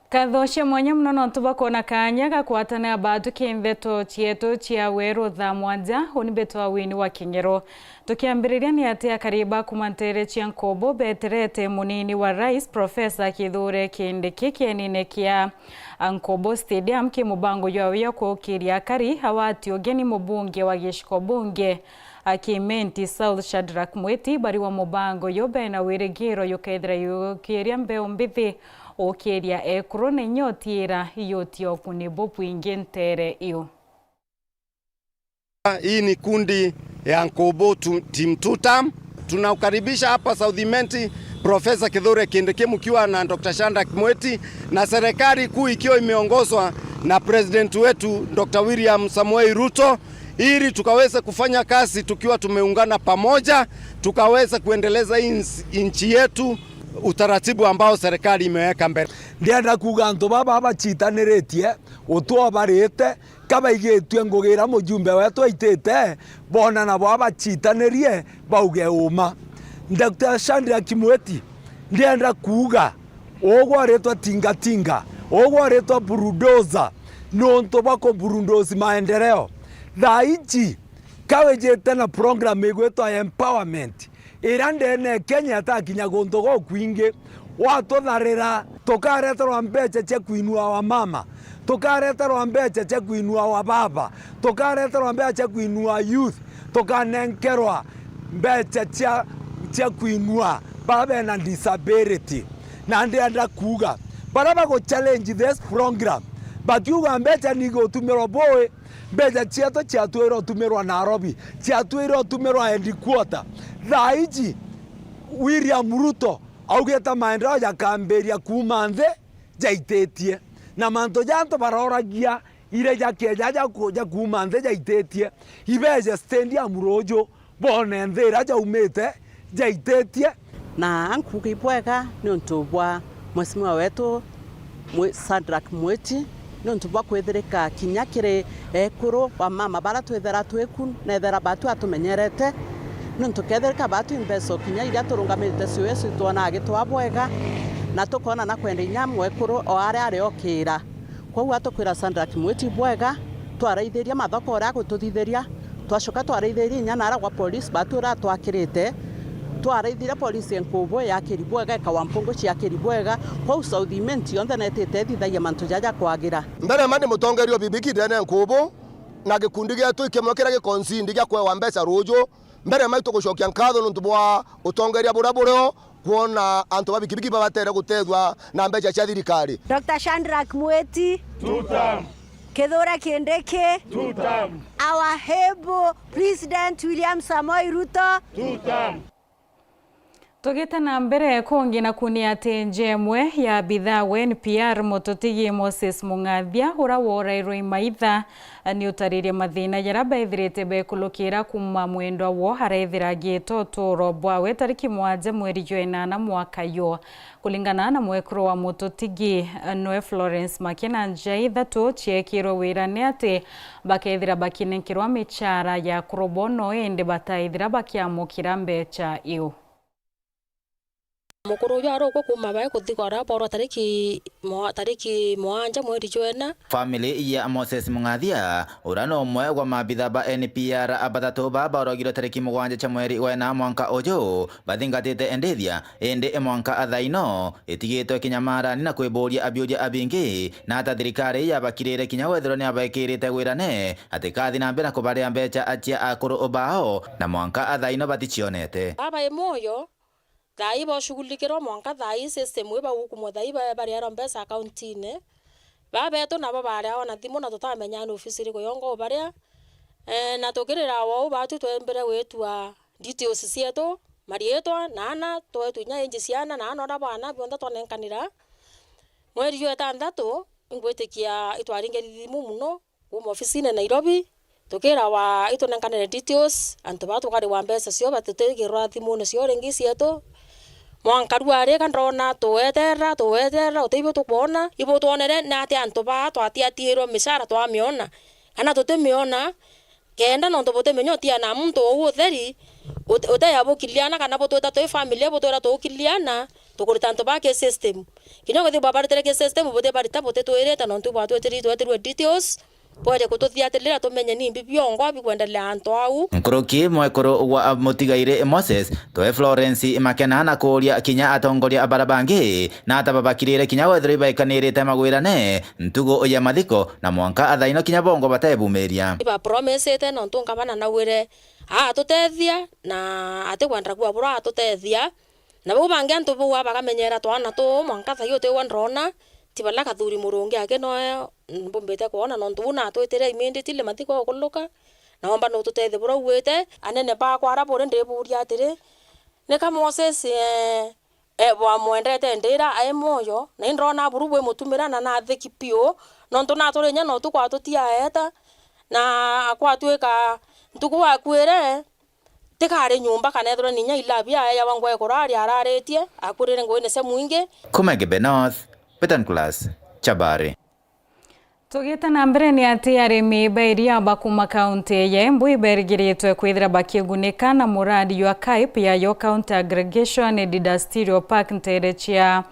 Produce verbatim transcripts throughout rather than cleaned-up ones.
Nkatho cia mwanya mono nontu bwa kwona kaanya ga kwatana baatu ki ndeto cieetu cia weru thaa mwanja. Uni mbitwa Winnie wa King'ero. Tukiambiriria, ni ati akari ba kuuma nteere cia Nkubu beterete munini wa rais, Professor Kithure Kindiki, kienine kia Nkubu Stadium ki mubango jwawe jwa kuukiria akari awati ugeni mubunge wa giciko bunge a Kimenti South, Shadrack Mwiti. Bari wa mubango uyu bena wirigiro jukethira jukiukiria mbeu mbithi uukiria ekuru na inya utiira ijutia uguni bubwingi nteere iu. Hii ni kundi ya Nkubu tu-, Team Two Term. Tunaukaribisha hapa South Imenti Professor Kithure Kindiki mkiwa na Doctor Shadrack Mwiti na serikali kuu ikiwa imeongozwa na President wetu Doctor William Samoei Ruto, ili tukaweze kufanya kazi tukiwa tumeungana pamoja, tukaweze kuendeleza hii ns-, nchi yetu, utaratibu ambao serikali imeweka mbele. Ndienda kuuga antu baba bacitaniritie, utwobarite, ka baigitue ngugi iria mujumbe wetu aitite, boona nabo abacitanirie bauge uuma. Doctor Shadrack Mwiti, ndienda kuuga, ugwe uritwa tingatinga, ugwe uritwa bulldozer, niuntu bwa kubulldoze maendeleo. Thaa iji, ka wijite na program igwitwa empowerment, iria ndene Kenya itakinya guntu gukwingi, watutharira, tukareterwa mbeca cia kuinua wamama, tukareterwa mbeca cia kuinua wababa, tukareterwa mbeca cia kuinua youth, tukanenkerwa mbeca cia, cia kuinua baria bena disability. Na ndienda kuuga, baria bagu challenge this program, bakiuga mbeca ni igutumirwa bui, mbeca cietu ciatuire utumirwa Nairobi, ciatuire utumirwa headquarter. Thaa iji, William Ruto augite maendeleo jakambiria kuuma nthi jaititie, na mantu ja antu baroragia ire jakeja ja ku-, ja kuuma nthi jaititie, ibeje stadium ruuju, boone nthi iria jaumite jaititie. Na ankuuga ibwega niuntu bwa mheshimiwa wetu Mwi-, Shadrack Mwiti, niuntu bwa kwithirika kinya kiri ekuru, wamama baria twithira twiku, nethira baatu atumenyerete, niuntu kethirika baatu imbeca kinya iria turungamirite cio Yesu twona agitwaa bwega, na tukoona na kwenda inya mwekuru o aria ari okira. Kwou atukwira Shadrack Mwiti bwega, twaraithiria mathoko uria agututhithiria, twacoka twaraithiria inya naria gwa police baatu uria atwakirite, twaraithiria police ya Nkubu yakiri bwega, ikawa mpungu ciakiri bwega, kwou South Imenti yonthe netite ithithagia mantu jaja kwagira. Mbere ma ndi mutongeria o bibiki ndene Nkubu, na gikundi gietu ikimwe kiria gikonsindi gia kwewa mbeca ruuju, mbere ma itugucokia nkatho niuntu bwa utongeria buria burio, kwona antu ba bikibiki babatere gutethua na mbeca cia thirikari. Doctor Shadrack Mwiti. Two term. Kithure Kindiki. Two term. Our able President William Samoei Ruto. Two term. Tugite na mbere, kungi na kuni ati njemwe ya bithaa wa N P R mututigi Moses Mung'athia, uria worairwe i maitha, ni utaririe mathina jaria bethirite bekulukira kuuma mwendwa wo arethira agiita utuuro bwawe tariki mwanja mweri jwa inana mwaka yo. Kulingana na mwekuru wa mututigi, noe Florence Makena, nja ithatu ciekirwe wira ni ati bakethira bakinenkerwa michara ya kurobo no indi bataithira bakiamukira mbecha iu. Mukuru uju arukwa kuuma bae kuthigwa aria boorwa tariki mwa-, tariki mwanja mweri jwa ina. Family ya Moses Mung'athia, uria ni umwe gwa maabitha ba N P R bathatu ba baoragirwe tariki mugwanja cia mweri wa ina mwanka uju, bathingatite endithia, indi mwanka thaa ino itigitwe kinyamarani na kwiburia abiuria abingi, na ata thirikari yabakirire kinya wethirwa ni abaikirite gwirane ati kathi na mbere na kubaria mbecha cia akuru bao, na mwanka thaa ino baticionete. Baba e mwoyo, thaa ii baushughulikirwa mwanka thaa ii system ii bagukumwa thaa ii ba-, bariarwa mbeca akauntiine. Baa beetu nabo baariawa na thimu na tutamenyaa ni ofisi iriku yonga ubaria. Eeh, na tukirira wou baatu twembire gwitua details cietu, mariitwa, na ana, tweetwa inya age cia ana, na ana uria bwana, bionthe twanenkanira. Mweri jwa itanthatu, ingwitikia itwaringeri thimu mono, kuuma ofisine Nairobi, tukirawa itunenkanire details, antu baa tukariwa mbeca cio batitigirwa thimune cio ringi cietu. Mwanka rua rika ndona tuweterera, tuweterera, uti ibu tukwona. Ibu twonere ni ati antu baa twatiatiirwe micara twamiona, kana tutimiona, kenda nontu butimenya utiana muntu uu utheri, ut-, uteya bukiliana kana butwita twi family butwira tukiliana, tukurita antu ba ki system. Kinya kwithirwa babaritire ki system, buti barita, butitwirite, nontu bwatwitiri twetirwe details, bwere kututhiatirira tumenye ni mbi biongo bikwendelea antu au. Nkuruki mwekuru wa mutigairi Moses, twe Florence Makena na kuuria kinya atongoria bara bangi, na ata babakirire kinya wethirwa ibaikanirite magwirane ntugu ya mathiko, na mwanka athaino kinya bongo batebumiria. Ibapromisite nontu ngavana naugire atutethia na atikwenda kuabura atutethia. Na bau bangi antu bau a bakamenyera twana tuu, mwanka thaii uti ugwe ndrona, ti bala Kathuri Murungi aki noe mbumbite kwona, nontu buu natwitire immediately mathiko ukuluka, naomba nututethie buria ugwite. Anene bakwa aria buri ndiburia atiri, nika Moses, eh, eh, bwamwendete ndira ai mwoyo, na indrona buru bwimutumira na nathiki piu, nontu naturi inya na utuku atutiaeta, na kwatwika ntuku akuire, tikari nyomba kana ethirwe ni inya ilabi aeyawa ngwekura aria araritie, akurire nguine cia mwingi. Kuma Gebe North, Betan Class, Chabari. Tugite na mbere ni ati arimi ba iria ba kuma kaunti ya Embu iberigiritwe kwithira bakigunika na muradi jwa KAIP ya Yo County Aggregation Industrial Park ntere cia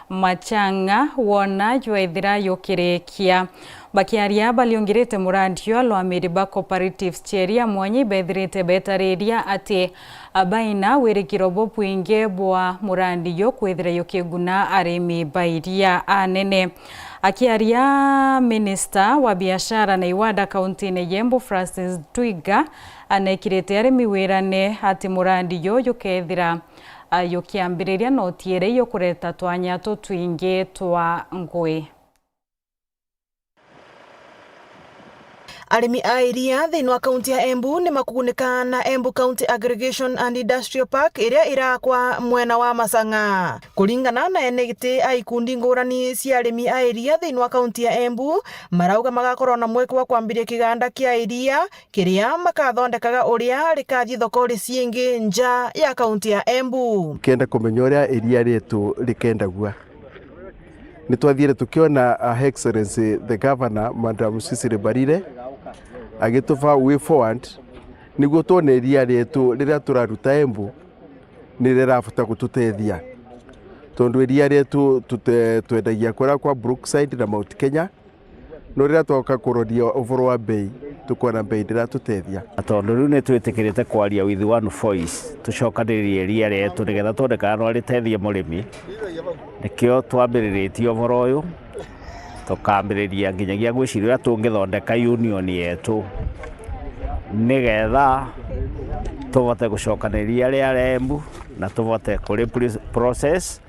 Machang'a wona jwethira jukirikia. Bakiaria bariungirite muradi jwa arwamiri ba cooperatives cia iria mwanya ibethirite betariria ati baina wirikiro bubwingi bwa muradi ju kwithira jukiguna arimi ba iria anene. Akiaria minista wa biashara na iwanda kauntine ya Embu Francis Twiga anekirite arimi wirane ati muradi ju jukethira a, jukiambiriria na utiere jukureta twanya tutwingi twa ngui. Arimi a iria thiini wa kaunti ya Embu ni makugunika na Embu County Aggregation and Industrial Park iria irakwa mwena wa Machang'a. Kuringana na ene giti a ikundi ngurani cia arimi a iria thiini wa kaunti ya Embu, marauga magakorwo na mweke wa kwambiria kiganda kia iria kiria makathondekaga uria rikathii thokori ciingi nja ya kaunti ya Embu. Kenda kumenya uria iria rietu rikendagua, ni twathiire tukiona, uh, Her Excellency the Governor, Madam Cecily Mbarire, agituba way forward, niguo twone iria rietu riria turaruta Embu ni rirabota gututethia. Tondu iria rietu tute-, twendagia kuria kwa Brookside na Mount Kenya, no riria twoka kuroria uvoro wa mbei, tukwona mbei ndiratutethia. Na tondu riu ni twitikirite kwaria with one voice, tucokaniririe iria rietu nigetha twone kana no ritethie murimi, nikio twambiriritie uvoro uyu, tukambiriria nginyagia gwiciria uria tungithondeka union yetu, nigetha tuvote gucokaniria iria ria Embu na tuvote kuri process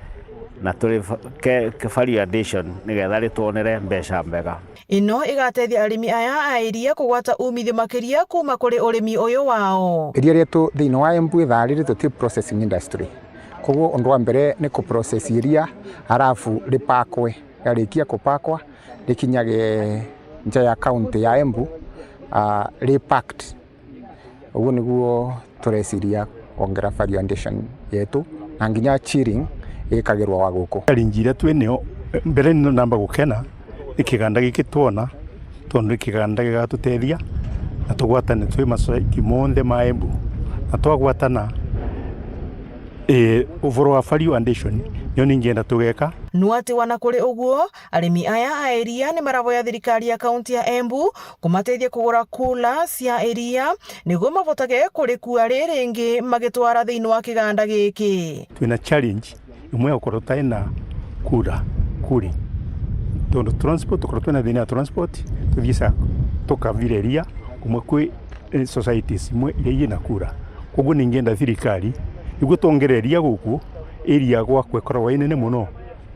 na turi fa-, ke-, ke value addition nigetha ritwonere mbeca mbega. Ino igatethia arimi aya a iria kugwata umithio makiria kuuma kuri urimi uyu wao. Iria rietu thiini wa Embu ithaa riri tuti processing industry. Koguo undu wa mbere ni ku process iria, arafu ripakwe. Riarikia kupakwa, rikinyage nja ya county ya Embu, ah, ri packed. Uguo niguo tureciria kwongera value addition yetu, na nginya chilling ikagirwa wa guku. Challenge iria twi nio, mbere ni namba gukena, ni kiganda giki twona, tondu ni kiganda gigatutethia, na tugwatane twi masociety monthe ma Embu, na twagwatana, ii, uvoro wa value addition, nio ningienda tugeka. Nwati wana kuri uguo, arimi aya a iria ni maraboya thirikari ya kaunti ya Embu kumatethia kugura cooler cia iria, niguo mabotage kurikua riringi magitwara thiini wa kiganda giki. Twina challenge imwe ya gukorwo tutai na cooler, cooling. Tondu transport, tukorwo twina thina ya transport, tuthiica tukavira iria kumwe kwi, eh, societies imwe iria ina cooler. Koguo ningienda thirikari, niguo twongere iria guku, area gwakwa ikoragwa inene mono.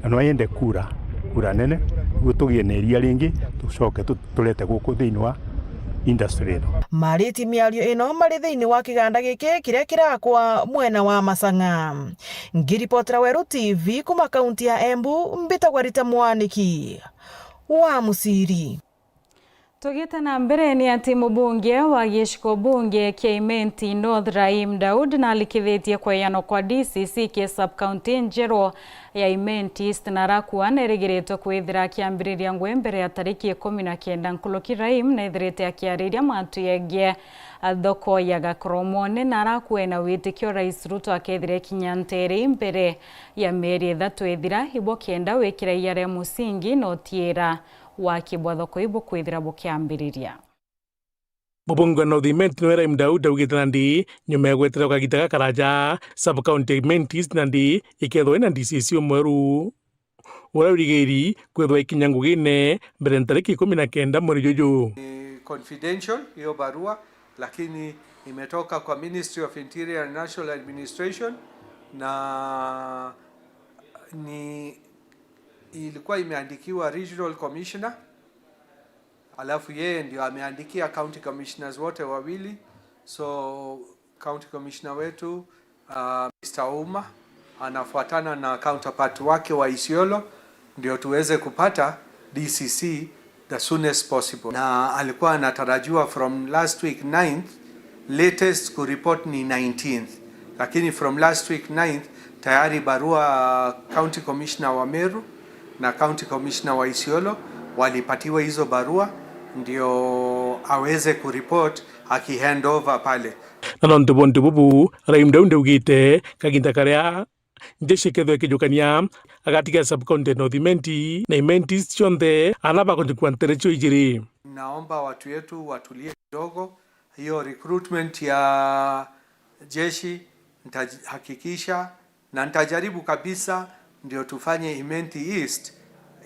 Na no yende cooler, cooler nene, niguo tugie na iria ringi, tucoke tu-, turete guku thiini wa industry ino. Mariti miario ino mari thiini wa kiganda giki kiria kirakwa mwena wa Machang'a. Ngiripotera Weru T V kuma kaunti ya Embu, mbitagwa Rita Mwaniki wa Musiri. Tugite na mbere, ni ati mubunge wa gicigo bunge kia Imenti North, Rahim Daud, nalikithitie kweyanwa kwa D C C kia sub-county njeru ya Imenti East, na arakua nerigiritwe kwithira akiambiriria ngugi mbere ya tariki ikumi na kenda nkuruki. Rahim nethirite akiariria mantu yegie thoko ya Gakoromone, na arakua ena witikio Rais Ruto akethira ikinya nteere mbere ya mieri ithatu ithira, ibo kenda wikira iria ria musingi na utiira waki bwa thoko ibu kwithira bukiambiriria. Mubunge wa North Imenti niwe Rahim Daud augite nandi nyuma ya gweterera kagita gakaraja, sub-county ya Imenti East nandi ikethwa ina D C C umweru, uria urigiri kwithwa ikinya ngugine mbere ntariki ikumi na kenda mweri juju. Ni confidential hiyo barua, lakini imetoka kwa Ministry of Interior and National Administration, na ni, ilikuwa imeandikiwa Regional Commissioner, alafu yeye ndio ameandikia county commissioners wote wawili. So county commissioner wetu, uh, Mister Ouma anafuatana na counterpart wake wa Isiolo ndio tuweze kupata D C C the soonest possible, na alikuwa anatarajiwa from last week ninth, latest kureport ni nineteenth, lakini from last week ninth tayari barua, county commissioner wa Meru na county commissioner wa Isiolo walipatiwa hizo barua ndio aweze kureport akihand over pale. Na nontu bwa untu bubu, Rahim Daud augite kaginda karia njeshi ikethwa ikijukania, agatiga sub-county ya North Imenti na Imenti East cionthe, ana bakunyikua ntere cio ijiri. Naomba watu yetu watulie kidogo. Hiyo recruitment ya jeshi nitahakikisha na nitajaribu kabisa ndio tufanye Imenti East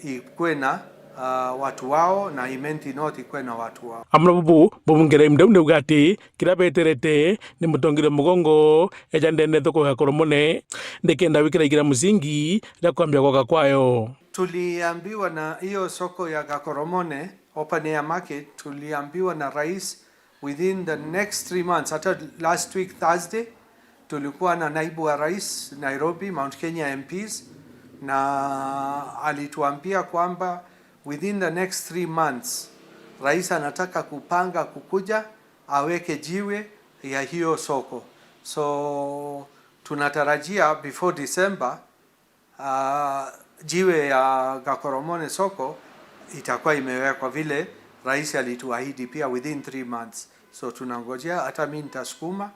ikuwe na, ah, watu wao na Imenti North ikuwe na watu wao. Amwe na bubu, mubunge Rahim Daud auga ati kiria beterete ni mutongeria mugongo eja ndene thoko ya Gakoromone, nikenda wikira igira musingi ria kwambia gwaka kwayo. Tuliambiwa na hiyo soko ya Gakoromone, open air market, tuliambiwa na rais within the next three months, hata last week Thursday, tulikuwa na naibu wa rais Nairobi, Mount Kenya M Ps, na alituambia kwamba within the next three months, rais anataka kupanga kukuja aweke jiwe ya hiyo soko. So, tunatarajia before December, ah, jiwe ya Gakoromone soko itakuwa imewekwa vile rais alituahidi pia within three months. So tunangojea, hata mi nitasukuma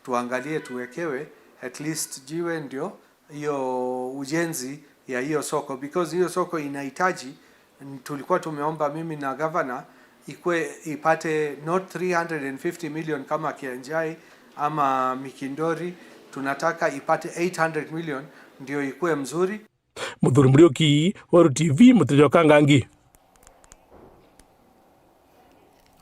tuangalie tuwekewe at least jiwe, ndio hiyo ujenzi ya hiyo soko, because hiyo soko inahitaji, tulikuwa tumeomba mimi na governor ikwe ipate not three hundred and fifty million kama Kianjai ama Mikindori, tunataka ipate eight hundred million ndio ikue mzuri. Muthuri Muriuki, Weru T V, Muteja wa Kangangi.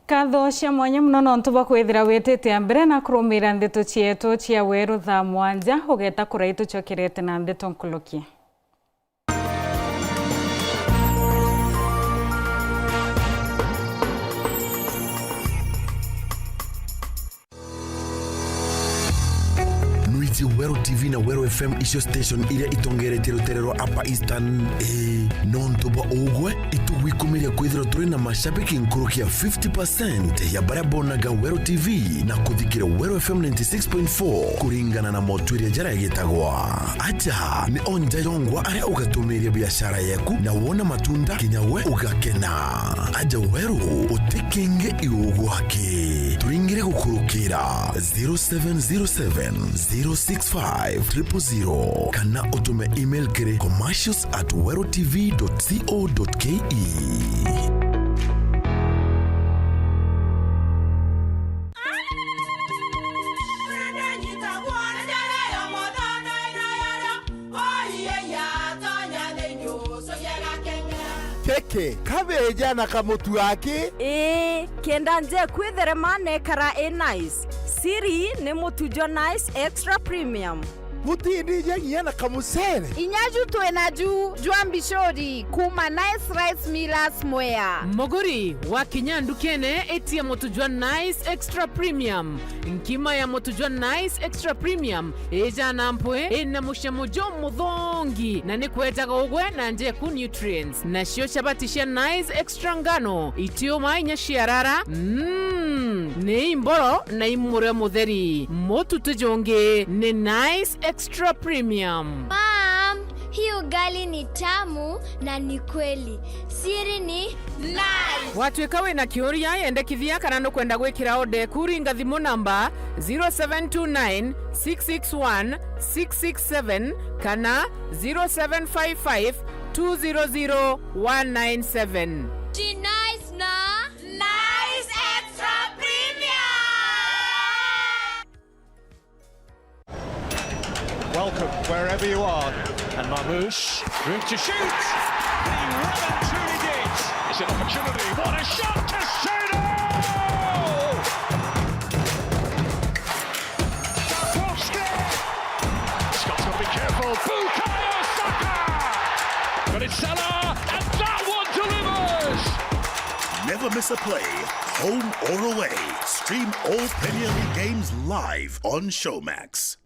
Nkatho cia mwanya mono nontu bwa kwithira witite mbere na kurumira ndeto cietu cia Weru thaa mwanja, ugeta kurai tucokerete na ndeto nkuruki. Nwiji Weru T V na Weru F M icio station iria itongeretie rutere rwa Upper Eastern? Ii, nontu bwa ugwe, itugwikumiria kwithirwa turi na mashabiki nkuruki ya fifty percent ya baria bonaga Weru T V na kuthikira Weru F M ninety six point four kuringana na motwiria jaria gitagwa. Aja ni o nja yongwa aria ugatumiria biashara yeku na wona matunda kinya we ugakena. Aja Weru utikenge iu gwake. Turingire gukurukira zero seven zero seven, zero six five, triple zero kana utume email kiri commercials at weru T V dot co dot K E. Keke, kabeja na kamutu aki? Ii, kenda nje kwitherema nekara i nice. Siri ni mutu jwa Nice Extra Premium. Butindije nginya na kamucere. Inya ju twi na ju jwa mbicuri kuuma Nice Rice Millers Mwea. Muguri, wakinya ndukene, itia mutu jwa Nice Extra Premium. Nkima ya mutu jwa Nice Extra Premium ijana mpwi, ina mucamo jumuthongi, na ni kwejaga ugwe na njeku nutrients. Nacio chabati cia Nice Extra ngano, itiuma inya ciarara, mm, ni imboro na imurio mutheri. Mutu ti jungi, ni Nice Extra Premium. Mom, hii ugali ni tamu na ni kweli. Siri ni Nice. Watuika wina kiuria, yendekithia kana nukwenda gwikira order eku, ringa thimu namba zero seven two nine, six six one, six six seven kana zero seven five five, two zero zero, one nine seven. Ti Nice na Nice Extra Premium. Welcome, wherever you are. And Marmoush, room to shoot! He well and truly did! It's an opportunity, what a shot to Shudo! Tarkowski! Scott's got to be careful, Bukayo Saka! But it's Salah, and that one delivers! Never miss a play, home or away. Stream all Premier League games live on Showmax.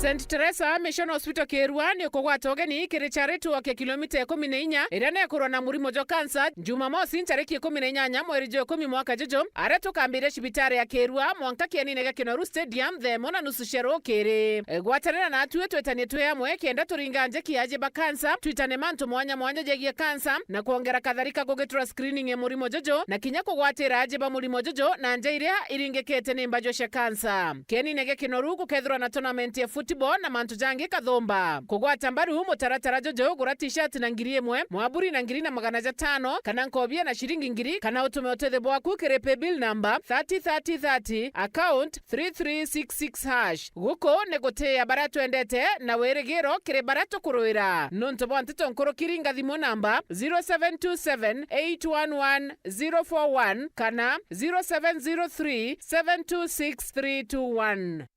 Saint Teresa Mission Hospital Kirua ni kugwata ugeni kiri charity walk ya kilomita ikumi na inya iria nekurwa na murimo jwa cancer, Jumamosi ntariki ikumi na inyanya mweri jwa ikumi mwaka juju, aria tukambiria cibitari ya Kirua mwanka kienine gia Kinoru Stadium thaa imwe na nusu cia rukiri. Gwatanira natwi twitanie twi amwe kenda turinga njeki ya aji ba cancer, twitane mantu mwanya mwanya jegie cancer, na kwongera katharika kugitura screening ya murimo juju, na kinya kugwatira aji ba murimo juju na nja iria iringikite ni mbajua cia cancer. Kienine gia Kinoru gukethirwa na tournament ya football na mantu jangi kathumba. Kugwata mbaru mutaratara juju, gura t-shirt na ngiri imwe, mwaburi na ngiri na magana jatano, kana nkobia na ciringi ngiri, kana utume utethio bwaku kiri paybill number thirty thirty thirty, account three three six six hash. Guku ni gutiia baria twendete na wirigiro kiri baria tukuruira. Nuntu bwa nteto nkuruki, ringa thimu namba zero seven two seven eight one one zero four one kana zero seven zero three seven two six three two one.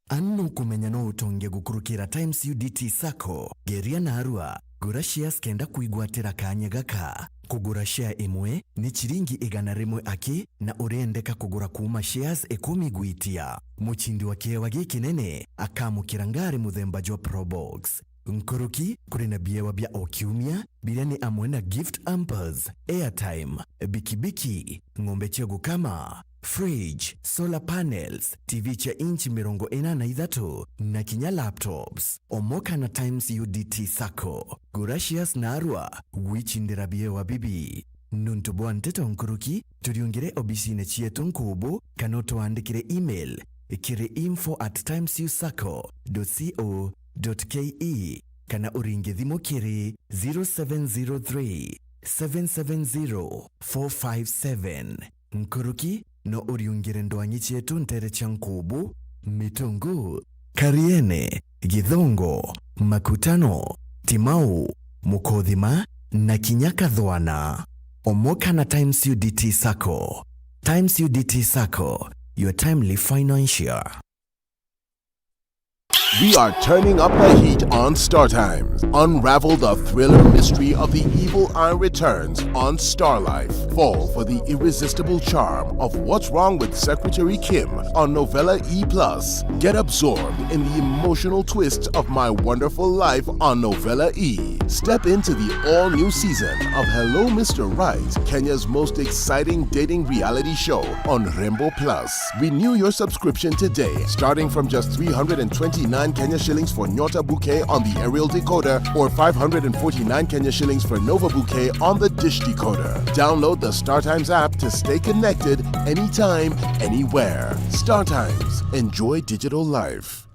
Anu nukumenya no utonge gukurukira Times U D T Sacco. Geria narua, gura shares kenda kwigwatira kanya gaka. Kugura share imwe ni chiringi igana rimwe aki, na uriendeka kugura kuuma shares ikumi gwitia. Muchindi wa kiewa gikinene akamukira ngari muthemba jwa Probox. Nkuruki, kuri na biewa bia o kiumia, biria ni amwe na gift hampers, airtime, bikibiki, ng'ombe cia gukama, fridge, solar panels, T V cia inchi mirongo ina na ithatu, na kinya laptops. Omoka na Times U D T Sacco. Gura shares narua, gwichindira biewa bibi. Nuntu bwa nteto nkuruki, turiungire obisine cietu nkubu, kana utwandikire email kiri info at times u sacco dot co dot ke, kana uringe thimu kiri zero seven zero three, seven seven zero, four five seven. Nkuruki, no uriungire ndwangi cietu ntere cia Nkubu, Mitungu, Kariene, Githongo, Makutano, Timau, Mukothima, na kinya Kathwana. Omoka na Times U D T Sacco. Times U D T Sacco, your timely financier. We are turning up the heat on Star Times. Unravel the thriller mystery of the evil eye returns on Star Life. Fall for the irresistible charm of What's Wrong with Secretary Kim on Novella E plus. Get absorbed in the emotional twists of My Wonderful Life on Novella E. Step into the all-new season of Hello Mister Right, Kenya's most exciting dating reality show on Rembo Plus. Renew your subscription today, starting from just three hundred and twenty-nine Kenya shillings for Nyota Bouquet on the aerial decoder or five hundred and forty-nine Kenya shillings for Nova Bouquet on the dish decoder. Download the StarTimes app to stay connected anytime, anywhere. StarTimes. Enjoy digital life.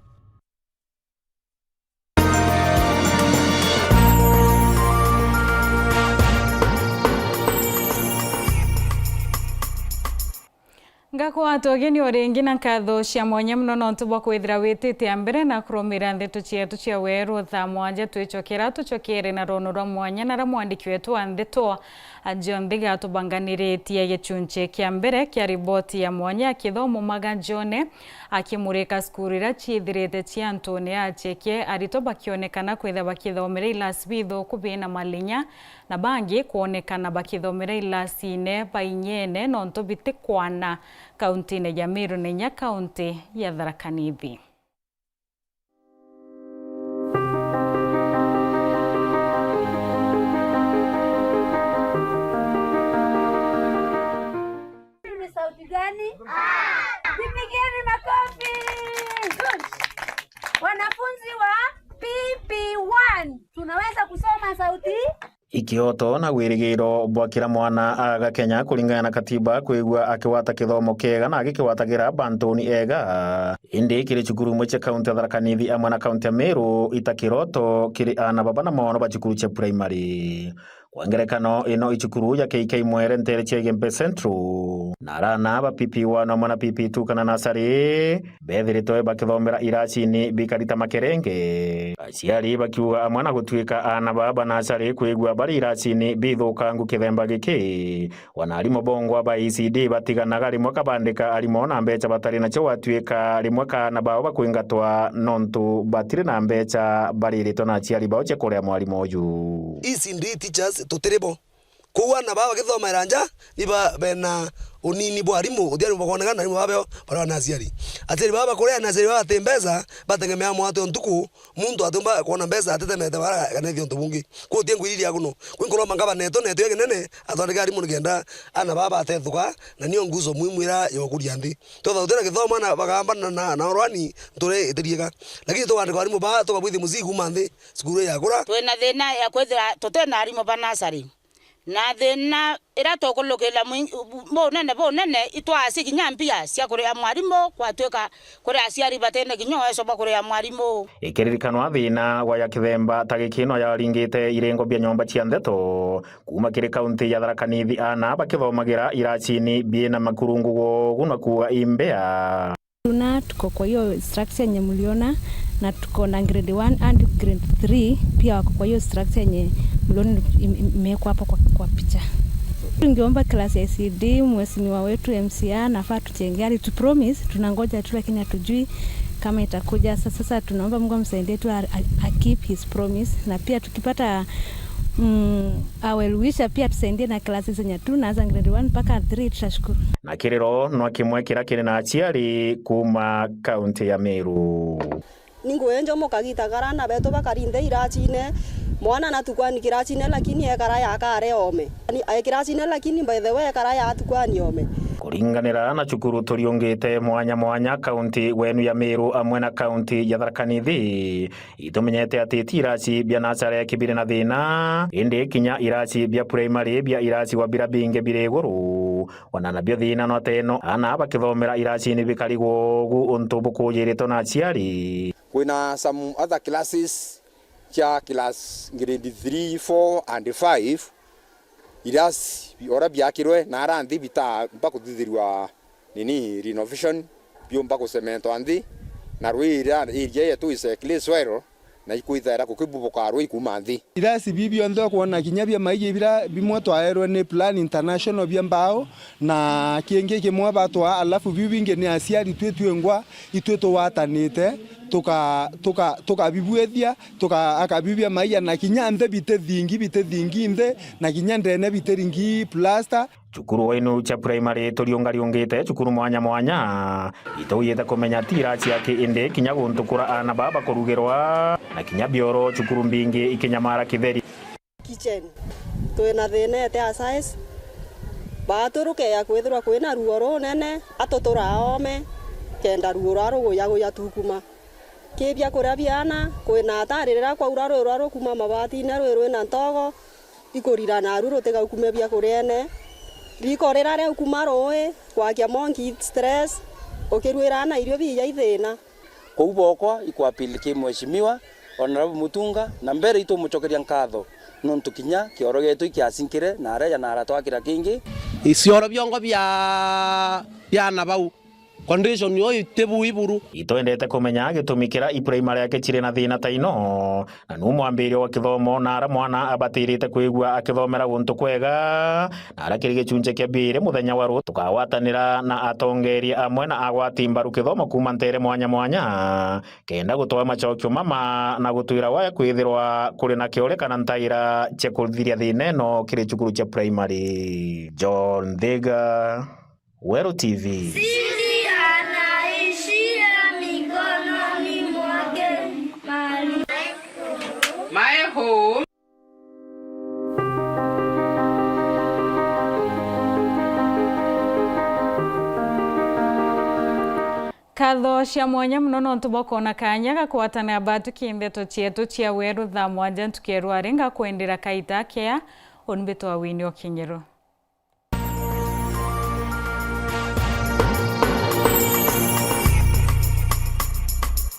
Ngakwata ugeni o ringi na nkatho cia mwanya mono nontu bwa kwithira witite a mbere na kurumira ndeto cietu cia weru thaa mwanja. Twicokera, tucokere na rono rwa mwanya na ra mwandiki wetu wa ndeto Ajonthe gatubanganiritie gichunchi kia mbere kia riboti ya mwanya ya kithomo Maganjone, akimurika cukuru iria ciithirite cia antune ya acheke, aritwa bakionekana kwithirwa bakithomera ilasi bithuku bina malinya, na bangi kwonekana bakithomera ilasine bainyene nontu bitikwana kauntine ya Meru na inya kaunti ya Tharaka Nithi. Ni sauti gani? Jipigeni makofi. Good. Wanafunzi wa P P one, tunaweza kusoma sauti? Ikioto na wirigiro bwa kira mwana aga Kenya kuringana na katiba kwigua akigwata kithomo kiega na agikigwatagira bantuni ega. Indi kiri cukuru imwe cia kaunti ya Tharaka Nithi amwe na kaunti ya Meru, ita kiroto kiri aana baba na maono ba cukuru cia primary. Kwa ngerekano, ino i cukuru ya K K Mwere ntere cia Igembe Central, na arana ba P P one amwe na P P two kana nasari bethiritwe bakithomera iracini bikari ta makerenge. Aciari bakiuga amwe na gutuika aana baba nasari kwigua bari iracini bithukangu kithemba giki, wana arimu bongwa ba E C D batiganaga rimwe kabandika arimu na mbecha batari nacio, gwatuika rimwe kaana bao bakwingatwa nontu batiri na mbecha bariritwe na aciari bao cia kuria mwarimu uju. E C D teachers tutiri bo. Kwou aana baa bakithomera nja, ni ba bena unini bwa arimu, uti arimu bakonekana, arimu baa beo baria na aciari. Aciari baa bakuria na aciari baa bati mbeca, bategemea mwate o ntuku, muntu atiumba kwona mbeca atetemete bara kana ithie untu bungi. Kwou uti ngwiriria kuno. Kwou nkuromba ngavana etu na etu ya kinene athondeke arimu nikenda aana baa batethuka, na nio nguzo muhimu iria yokuria nthi. Twethagwa tutina githomo, aana bakambana na, na, na urwani, nture itirieka. Lakini tukandika arimu baa, tukabwithia mucii kuuma nthi, cukuru yakura. Twina thina ya kwithira tutena arimu ba nasari. Na thina iria tukulukira mwi-, bunene bunene, itwasi kinya mbia cia kuria mwarimu, gwatuika kuri aciari batene kinya uwezo bwa kuria mwarimu. Ikiririkanwa thina wa ya kithemba ta giki no yaringite irengo bia nyomba cia ndeto kuuma kiri kaunti ya Tharaka Nithi, aana bakithomagira iracini biina makurungu gwogu na kuuga imbea. Tuna tuko kwa hiyo structure yenye mliona, na tuko na grade one and grade three pia wako kwa hiyo structure yenye mliona im-, im-, imewekwa hapo kwa, kwa picha. Tungeomba class ya E C D, mheshimiwa wetu M C A nafaa tujenge, ali tu promise, tunangoja tu lakini hatujui kama itakuja. Sasa, sasa tunaomba Mungu amsaidie tu a, a, a keep his promise, na pia tukipata, mm, a well wisher pia tusaidie na classes zenye tu naanza grade one mpaka three, tutashukuru. Na kiriro no kimwe kiria kiri na aciari kuuma kaunti ya Meru. Ni ngugi njomo kagita kara na betu bakari nthi iracine, mwana natukwani kiracine, lakini ekara yakare ome. Ni ae kiracine, lakini by the way ekara yatukwani ome. Kuringanira na cukuru turiungite mwanya mwanya kaunti wenu ya Meru amwe na kaunti ya Tharaka Nithi, itumenyete ati ti irasi bia nasare kibiri na thina, indi kinya irasi bia primary bia irasi wa bira bingi biri iguru. Ona nabio thina no teno, aana bakithomera iracini bikari gwogu untu bukujiritwe na aciari. Kwina some other classes cia class grade three, four and five, irasi bi-, ora biakirwe na ara nthi bita mba kuthithirwa nini renovation, biumba kucementwa nthi, na rwi ira area yetu is a clay soil, na ikwithaira kukibubuka rwi kuuma nthi. Irasi bi bionthe ukwona kinya bia maiji bira bimwe twaerwe ni Plan International bia mbao, na kingi kimwe batwaa, alafu biu bingi ni aciari twi twingwa, itwi tugwatanite, tuka-, tuka-, tukabibwithia, tuka-, akabiu bia maija, na kinya nthi biti thingi, biti thingi nthi, na kinya ndene biti ringi plaster. Cukuru wa Inucha Primary turiungariungite cukuru mwanya mwanya. Ituujite kumenya ti irasi aki indi kinya guntu kura aana baa bakurugirwa na kinya bioro cukuru mbingi ikinyamara kitheri. Kitchen. Twina thina ete a size. Baaturukeya kwithirwa kwina ruo runene, atutura ome, kenda ruo rwa ruguyaguya tukuma. Ki biakuria biana, kwina atari riria kwaura rwi rwa rukuma mabatine rwi rwina ntogo, ikurira naru rutigaukume biakuriene. Riko riria riaukuma rui, gwakia monkey stress, ukirwira ana irio biija ithina. Kou bokwa ikwapili ki Mheshimiwa Honorable Mutunga, na mbere itumucokeria nkatho nontu kinya kioro gietu ikiasinkire na aria janaara twakira kingi. Icioro biongo bia, bia ana bau Condition yo itibu iburu. Itwendete kumenya gitumi kira i primary yake ciri na thina ta ino, na nu mwambirio wa kithomo na ara mwana abatirite kwigua akithomera guntu kwega. Na ara kiri gicunci kia biiri muthenya wa ruutu, tukagwatanira na atongeria amwe na agwati mbaru kithomo kuuma nteere mwanya mwanya, kenda gutwaa macokio mama na gutwira waya kwithirwa kuri na kiore kana ntaira cia kuthiria thina ino kiri cukuru cia primary. John Thiga, Weru T V. Siri anaishia mikononi mwake. Mali. My home. Nkatho cia mwanya mono nontu bwa kwona kaanya ga kugwatanira batuki ndeto cietu cia weru thaa mwanja ntuku ya rwari. Ngakwendera kaita kea, uni mbitwa Winnie Okinyiro.